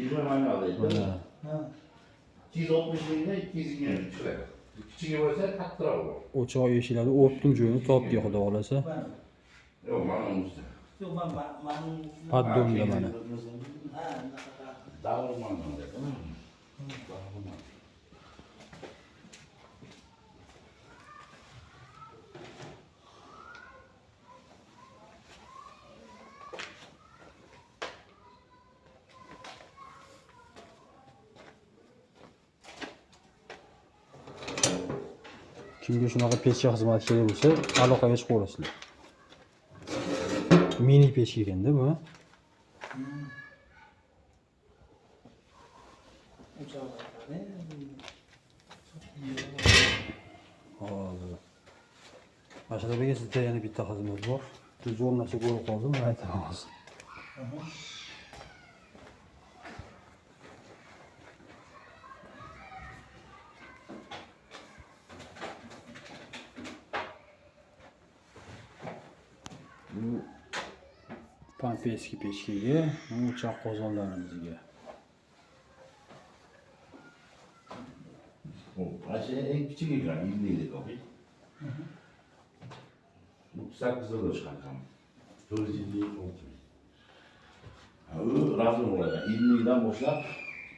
20 ming deydi. Mana. 260 mingdan 220 chiqadi. Kichigi bo'lsa kattaroq bo'ladi. O'choq eshiklarni o'ptim joyini topdik, xudo xohlasa. Yo'q, mana unisi. Yo'q, man man Поддон da mana. Ha, Davr mana dedi. Davr. Kimga shunaqa pechka xizmati kerak bo'lsa, aloqaga chiqaverasizlar. Mini pechka ekanda bu. O'choq. Hozir. Mana shularga sizda yana bitta xizmat bor. Juda zo'r narsa ko'rib qoldim, uni aytaman hozir. Bu Pompeyskiy pechkaga, bu o'choq qozonlarimizga. Mana shu eng kichik ekan, 50 lik olib. 38 yilda chiqqan ham. 456 ming. Ha, u razm bo'ladi. 50 dan boshlab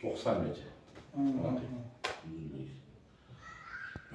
90 gacha. 50.